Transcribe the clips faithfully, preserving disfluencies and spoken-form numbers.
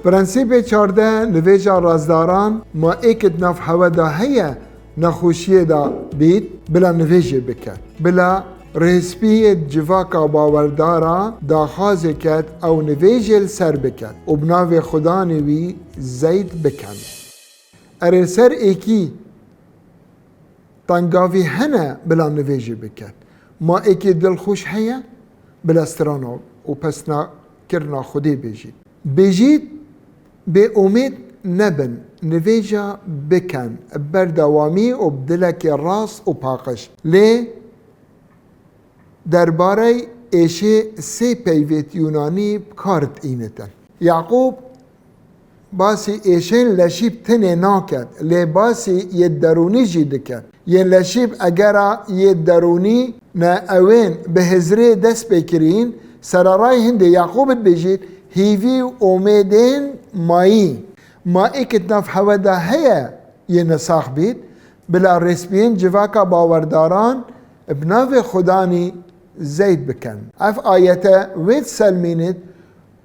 Prensîbê çardeh, nivêja razdaran. Ma êk di nav hewe de heye nexweşiyê de bît, bila nivêjê bike. Bila rêspiyê civaka bawerdara daxwazê ket ew nivêjê li ser biket û bi navê Xudanê wî zeyt biken. Erê ser êkî tengavî hene bila nivêjê biket. Ma êkê dilxweş heye, bila strana û pesnakirina Xwedê bêjît. Bêjît, bêomêd nebin, nivêja biken, bi berdewamî û bi dilekê rast û paqij. Lê derbarey êşê sê peyvêt Yûnanî bi kar diînitin. Yaqûb basî êşên leşî bi tinê naket, lê basî yê derûnî jî diket. Yên leşî bi egera yê derûnî ne ewên bi hizrê dest pê kirîn, sereray hindê Yaqûb dibêjît, hîvî û omêdên mayî. Ma êk di nav hewe de heye yê nesax bît, bila rêspiyên civaka bawerdaran bi navê Xudanî zeyt bikin. Ev ayete wê diselmînit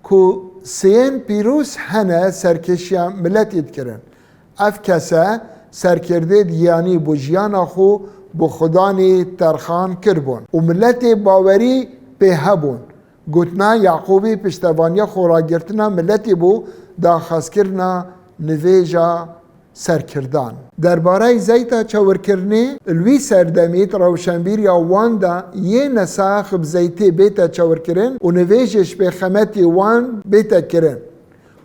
ku sêyên pîroz hene serkêşiya miletî dikirin. Ev kese serkirdê diyanî bû, jiyana xwe bi Xudanî terxan kiribûn û miletê bawerî pê hebûn. Gotina Yaqûbî piştevaniya xwe ragirtina miletî bû, daxwazkirina nivêja serkirdan. Derbarey zeyta çewirkirinê, li wî serdemî di rewşenbîriya wan de yê nesax bi zeytê bête çewirkirin û nivêjê ji pêxemetê wan bête kirin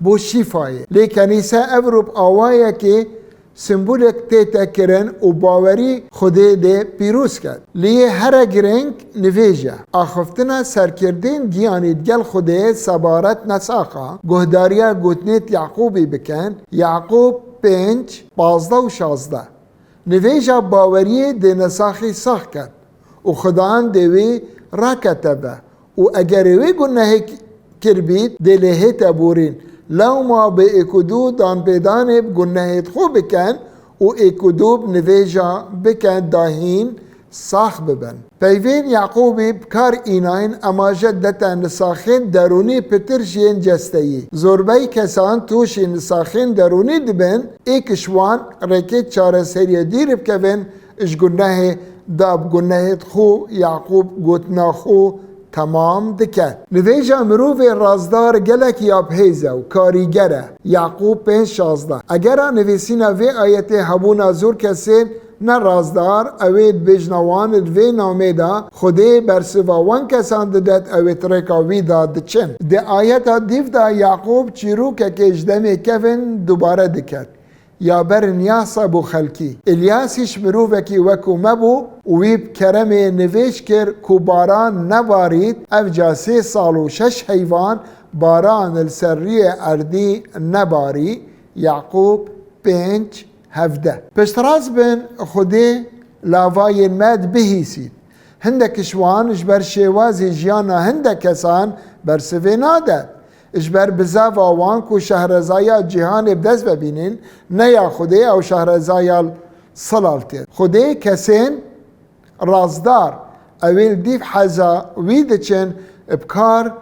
bo şîfayê. Lê kenîse ev rû bi awayekê simbolek tête kirin û bawerî Xwedê dê pîroz ket. Lê yê here girîng nivêj e. Axiftina serkirdên giyanî digel Xwedê sebaret nesaxa, guhdariya gotinêt Yaqûbî bikin, Yaqûb pênc, pazdeh û şazdeh. Nivêja baweriyê dê nesaxî sax ket û Xudan dê wî rakete ve û egerê wê gunehê kiribît, dê lê hête borîn. Lewma bê êk û du danpêdanê bi gunehêt xwe bikin û êk û du bi nivêja bikin dahîn sax bibin. Peyvên Yaqûbî bi kar înayn emaje dete nisaxên derûnî pitir ji yên cesteyî. Zorbey kesan tûşî nisaxên derûnî dibin, êk ji wan rêkê çareseriyê dîr bikevin, ji gunehê da bi gunehêt xwe Yaqûb gotina xwe temam dike. Nivêja mirovê razdar gelek ya bihêz e û karîger e. Yaqûb pênc şazdeh. Egera nivîsîna vê ayetê hebûna zor kesên ne razdar, ew ê dibêjna wan di vê namê de Xwedê bersiva wan kesan didet, ew ê di rêka wî de diçin. Di ayeta dîv de Yaqûb çîrokekê ji demê kevin dubare diket. Ya ber Îlyasa bû xelkî. Îlyas hîç mirovekî wekû me bû û wî bi keremê nivêj kir ku baran nebarît, evca sê sal û şeş heyvan baran li ser rûyê erdî nebarî. Yaqûb pênc hevdeh. Piştrast bin, Xwedê lavayên me dibihîsît. Hindek ji wan ji ber şêwazê jiyana hindek kesan bersivê nade. Ji ber bizava wan ku şehrezaya cîhanê bi dest ve bînin, ne ya Xwedê ew şehrezaya silav tê. Xwedê kesên razdar, ew ê li dîv heza wî diçin, bi kar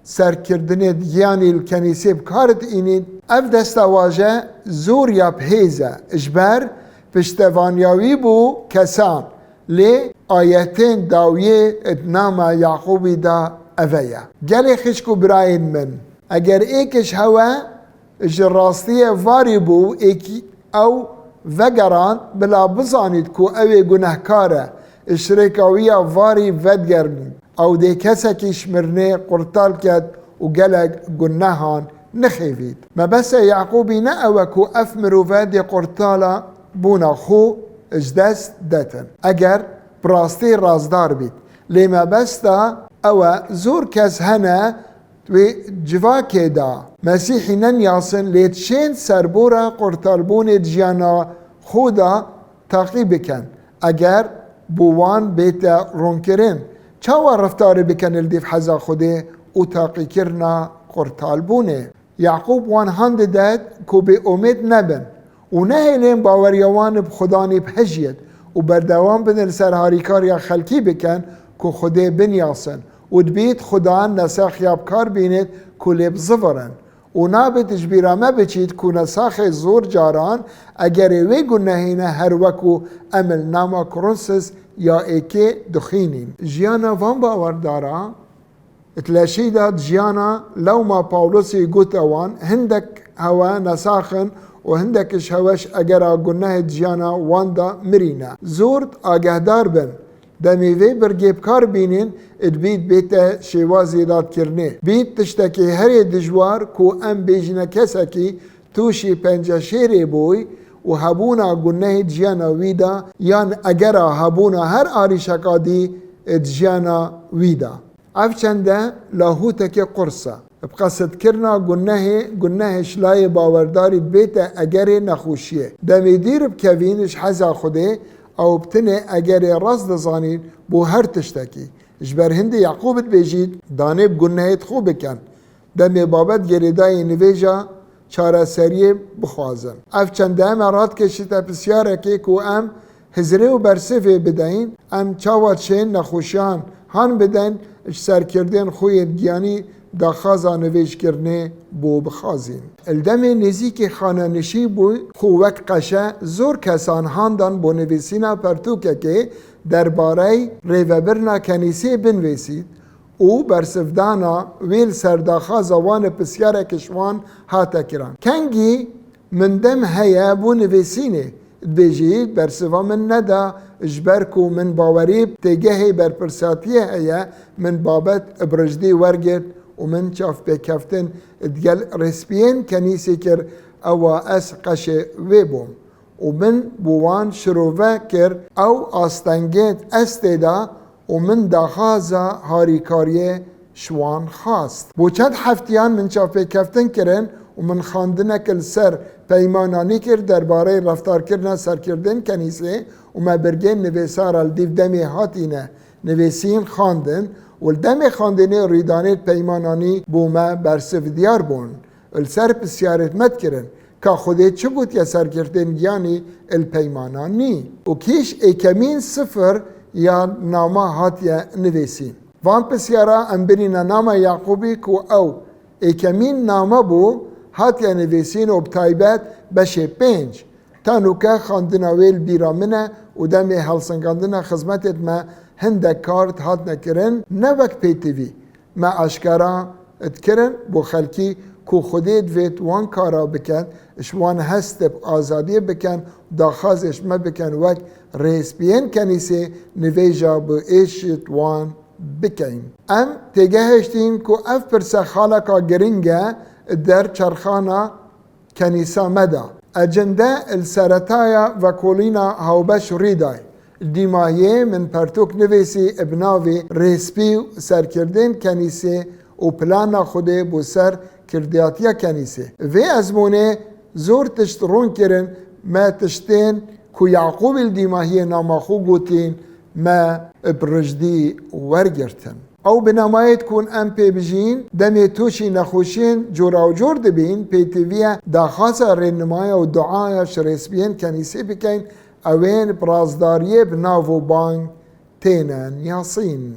serkirdinê giyanî li kenîsê bi kar diînîn. Ev destawaje zor ya bihêz e, ji ber piştevaniya wî bû kesan. Lê ayetên dawiyê di nama Yaqûbî de eve ye. Gelê xişk û birayên min, eger êk ji hewe ji rastiyê varî bû, êkî ew vegerand, bila bizanît ku ew ê gunehkar e, ji rêka wî ya varî vedigerîn. Ew dê kesekî ji mirinê qurtal ket û gelek gunehan nixêvît. Mebesta Yaqûbî ne ew e ku ev mirove dê qurtala bûna xwe ji dest detin, eger bi rastî razdar bît. Lê mebesta ew e, zor kes hene wê civakê de Mesîhî nenyasin, lê dişên serbora qurtalbûnê di jiyana xwe de taqî bikin. Eger bo wan bête ronkirin, çawa reftarê bikin li dîv heza Xwedê û taqîkirina qurtalbûnê? Yaqûb wan han dide ku bêomêd nebin û nehêlên baweriya wan bi Xudanî bihejiyêt û berdewam bin li ser harîkariya xelkî bikin ku Xwedê binyasin û dibît Xudan nesaxiya bi kar bînêt ku lê bizivirin. Û nabêt ji bîra me biçît ku nesaxê zor caran egerê wê gunehê ne, her wekû em li nama Korinthos ya êkê dixwînîn. Jiyana van bawerdara Di leşî de di jiyana lewma Pawlosî gote wan, hindek hewe nesax in û hindek ji hewe ji egera gunehê di jiyana wan de mirîne. Zor agehdar bin, demê vê birgê bi kar bînin, dibît bête şêwazê dadkirinê. Bît tiştekî herê dijwar ku em bêjine kesekî tûşî penceşêrê bûy û hebûna gunehê di jiyana wî de yan egera hebûna her arîşeka dî di jiyana wî de. Ev çende lahûtekê qurs e. Bi qesetkirina gunehê, gunehê ji layê bawerdarî dibête egerê nexweşiyê. Demê dîr bikevîn ji heza Xwedê, ew bi tinê egerê rast dizanîn bo her tiştekî. Ji ber hindê Yaqûb dibêjît, danê bi gunehê di xwe bikin. Demê babet girêdayî nivêja çareseriyê bixwazin. Ev çende me radikişîte pisyarekê ku em hizrê û bersivê bideyin, em çawa çên nexweşiyan han bidin, ji serkirdên xwe yên giyanî daxwaza nivêjkirinê bo bixwazîn. Li demê nêzîkî xanenişî bû, xwe wek qeşe zor kesan handan bo nivîsîna pertûkekê derbarey rêvebirina kenîsê binivîsît û bersivdana wê li ser daxwaza wan pisyarek ji wan hate kirin. Kengî min dem heye bo nivîsînê, dibêjî bersiva min neda, ji ber ku min bawerî bi têgehê berpirsatiyê heye, min babet bi rijdî wergirt û min çavpêkeftin digel rêspiyên kenîsê kir, ewa ez qeşê wê bûm. Û min bo wan şirove kir, ew astengê estê de û min daxwaza harîkariyê ji wan xwest. Bo çend heftiyan min çavpêkeftin kirin û min xandinek li ser peymananî kir derbarê reftarkirina serkirdên kenîsê û me birgên nivîsara li dîv demê hatîne nivîsîn xandin û li demê xandinê rîdanê peymananî bo me bersiv diyar bûn. Li ser pisyarêt me dikirin, ka Xwedê çi gotiye serkirdên giyanî li peymanan nî? Û kîş êkemîn sifir ya nama hatiye nivîsîn? Van pisyara em birîne nama Yaqûbî ku ew êkemîn nama bû hatiye nivîsîn û bi taybet beşê pênc. Ta nûke xandina wê li bîra min e û demê helsingandina xizmetêt me hindek kar hatine kirin, ne wek pêtivî. Me aşkera dikirin bo xelkî ku Xwedê divêt wan kara bikin, ji wan hest bi azadiyê bikin, daxwazê ji me bikin wek rêspiyên kenîsê nivêja bi êşît wan bikeyn. Em têgehiştîn ku ev pirse xaleka giring e der çerxana kenîsa me de. Ecinde li seretaya vekolîna hawbeş rî day. Dîmahiyê min pertûk nivîsî bi navê Rêspî û serkirdên kenîsê û plana Xwedê bo ser kirdiyatiya kenîsê. Vê ezmûnê zor tişt rûn kirin, me tiştên ku Yaqûbî li dîmahiyê nama xwe gotîn, me bi rijdî wergirtin. Ew binemayêt ku em pê bijîn, demê tûşî nexweşiyên cûrawcûr dibîn, pêtiviye daxwaza rênimaya û duaya ji rêspiyên kenîsê bikeyn, ewên bi razdariyê bi nav û bang têne niyasîn.